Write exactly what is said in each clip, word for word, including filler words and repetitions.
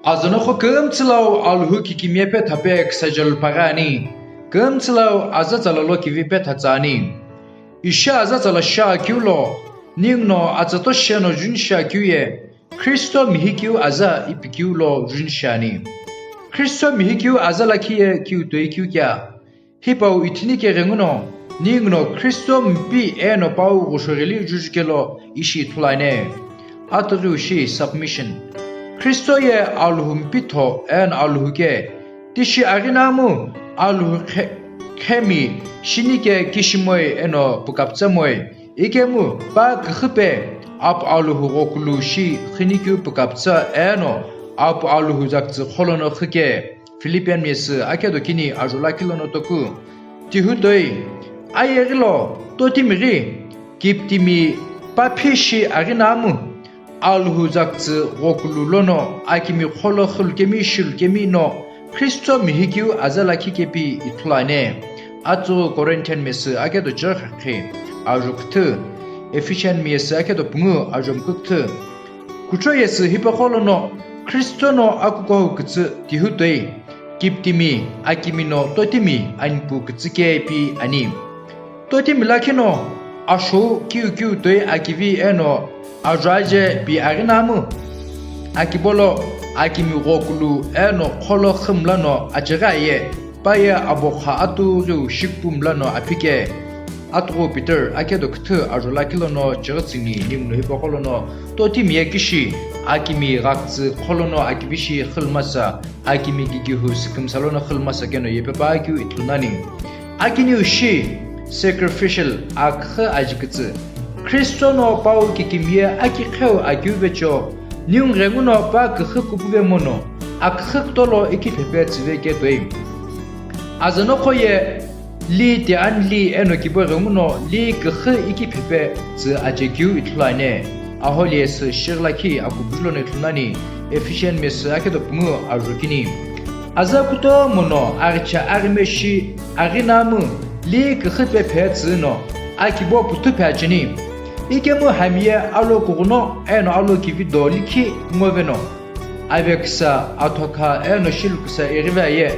Azanoqo kümtsülau Alhou kikimiye petha pe küsajalu paghi ani. Kümtsülau aza tsala lo kivi petha tsa ani. Ishi aza tsala shiakeu lo, ninguno atsatoshi sheno juni shiakeu ye, Kristo mihikeu aza ipikeu lo juni shiani. Kristo mihikeu aza lakhi ye kiu toi keu kea. Hipau ithini keghenguno, ninguno Kristo mpi eno pau ghushoghili juju kelo ishi ithulu ani. Atughiu shi submission. Kristo ye Alhou mpi tho eno Alhou ke, tishi aghinamu Alhou khe-, khemi shini ke kishimoi eno pukaptsamoi. Ikemu pa küxü pe Apu Alhou ghokulu shi xünikeu pukaptsa eno Apu Alhou zaktsü qholono xüke. Philippian miyesü akedo kini ajo lakhi lono toku. Tihu toi, ayeghi lo, totimi ghi, kiptimi pa phi shi aghinamu, Alhou zaktsü ghokulu lono akimi qholo xülukemi shilukemi no, Kristo mihikeu aza lakhi kepi ithulu ani. Atughu Corinthian miyesü akedo chighi khe, ajo küthü, Ephesian miyesü akedo pungu ajo mküküthü. Kuchou yesü hipaqo lono, Kristo no akukuhou kütsü tihu toi, kiptimi, akimi no totimi anipu kütsü kepi ani. Totimi lakhi no, ashou kiu kiu toi akivi eno ajo aje pi aghinamu. Akibo lo, akimi ghokulu eno qholo xü mla no achighi aye. Pa ye abokha atughiu shiküpu mla no aphike. Atughu Peter akedo küthü ajo lakhi lono chighi tsüni ninguno hipaqo lono, totimi ye kishi, akimi ghaktsü qholono akivi shi xülmasa, akimi gigihu sükümsa lono xülmasa keno yepe pa keu ithulu nani. Akiniu shi, sacrificial, aküxü ajikütsü. Kristo no pau kikimiye akiqheu akiu vecho, ningu ghenguno pa küxü kupuve mono, aküxü kutolo iki phepe tsüve ketoi. Azanoqo ye li te anli eno kibo ghenguno li küxü iki phepe tsü achekeu ithulu ani. Aholi yesü shighi lakhi akubuju lono ithulu nani, Ephesian miyesü akedo pungu ajo kini. Aza kutomo no aghicha aghime shi aghinamu li küxü pe phe tsü no akibo puthu phe acheni. Ikemu hami ye alo kughuno eno alo kivi do likhi ngoveno. Aveküsa, athokha eno shiluküsa ighive aye,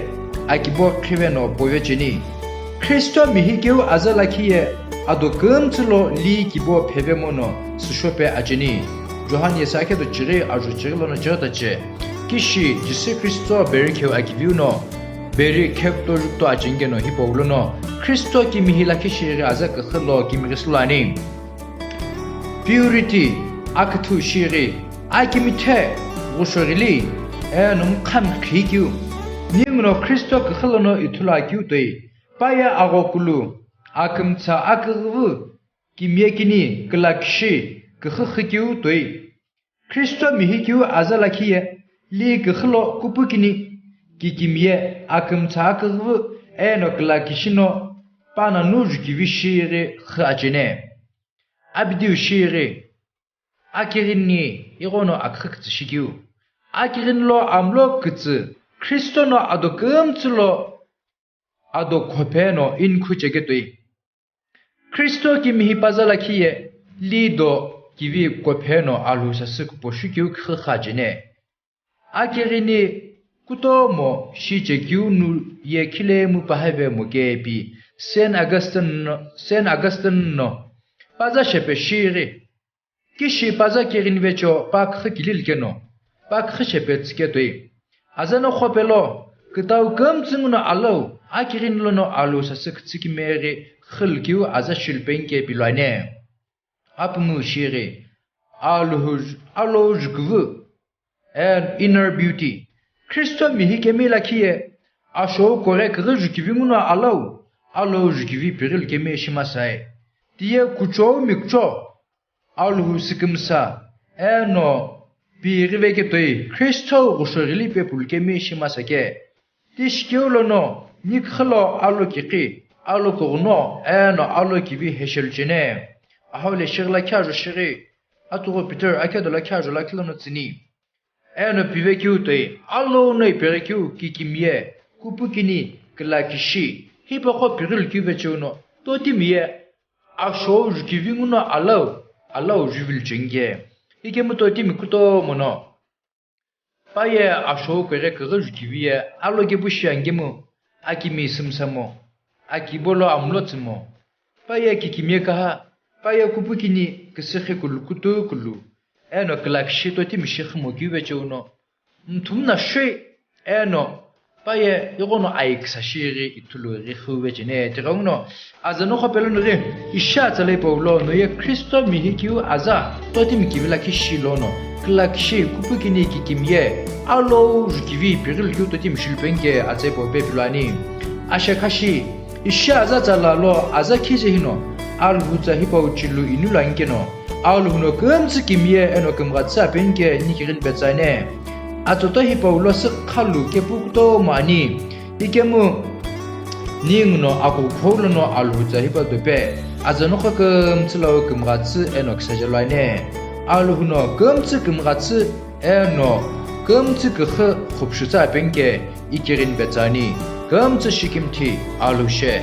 akibo qhive no pove cheni. Kristo mihikeu aza lakhi ye ado kümtsü lo li kibo pheve mono süshope acheni. Johan yesü akedo chighi ajo chighi lono chighi tache. Kishi Jisü Kristo beri kheu akiviu no, beri khe kuto ju kuto acheni keno hipau lono, Kristo kimihi lakhi shighi aza küxü lo kimighi sülo ani. Purity, aküthü shighi, akimithe, ghushoghili, eno mkha mkhikiu. Ninguno Kristo küxü lono ithulu akiu toi, pa ye aghokulu, akümtsa aküghüvü, kimiye kini, külakishi, küxü xükiu toi. Kristo mihikeu aza lakhi ye, li küxü lo kupu kini, kikimiye, akümtsa aküghüvü, eno külakishi no, pa nanu jukivi shighi xü acheni. Abidiu shighi, akighini ighono aküxü kütsü shikiu. Akighini lo amlo kütsü, Kristo no ado kümtsü lo ado khophe no inikhu cheketoi. Kristo kimihi paza lakhi ye li do kivi khophe no Alhou sasü kupo shikiu küxü xü acheni. Akighini kutomo shi chekeu nu ye khilemu pahave mokepi Saint Augustine no, Saint Augustine no paza shepe shighi. Kishi paza kighini vecho pa küxü kilili keno, pa küxü shepe tsüketoi. Azanoqo pelo, kütau kümtsü nguno alau, akighini lono Alhou sasü kütsükimeghi xülkiu aza shilupeni kepi lo ani. Apungu shighi, Alhou, Alhou juküvü, and inner beauty. Kristo mihikemi lakhi ye, ashou kore küghü jukivi nguno alau, Alhou jukivi pighilu kemi shimasae. Tiye kuchou mikucho, Alhou sükümsa, eno pighive ketoi, Kristo ghushoghili pepulu kemi shimasa ke. Tishikeu lono, niküxü lo alo kiqi, alo kughuno, eno alo kivi heshelu cheni. Ahole shighi lakhi ajo shighi, atughu Peter akedo lakhi ajo lakhi lono tsüni. Eno pivekeu toi, alo no ipeghi keu kikimiye, kupu kini, külakishi, hipaqo pighilu keu vecheu no, totimi ye, ashou jukivi nguno alau, alau juvilu cheni ke. Ikemu totimi kutomo no, Paye ashou kughe kughi jukivi ye alokepu shiangemu, akimi sümsamo, akibo lo amulo tsümo, paye kikimiye kaha, paye kupukini küsüxi kulu kutu kulu, eno külakishi totimi shi xümo kiuve cheuno, mthumna shoi, eno, paye ighono aiküsa shighi ithulu ghi xüve chene, tighenguno, aza noqo pelono ghi, ishi atsa lo hipau lo, noye Kristo mihi kiu aza, totimi kivi lakhi shi lono, külakishi kupukini kikimiye, alou jukivi pighilu kiu totimi shilu penike atsa hipau pepilu ani. Ashekhashi, ishi aza tsala lo aza khije hino, Alhutsa hipau chilu inilu anikeno, Alhou no kümtsü kimiye eno kümghatsü apenike ni kighini petsane. Atsoto hipau lo sükhalu kepu kutomo ani. Ikemu ninguno akukhou lono Alhutsa hipau dope, aza noqo kümtsü lau kümghatsü eno küsajalu ani. Alhou no kümtsü kümghatsü eno kümtsü küxü khupshutsa apenike ikighini petsani, kümtsü shikimthi Alhou she.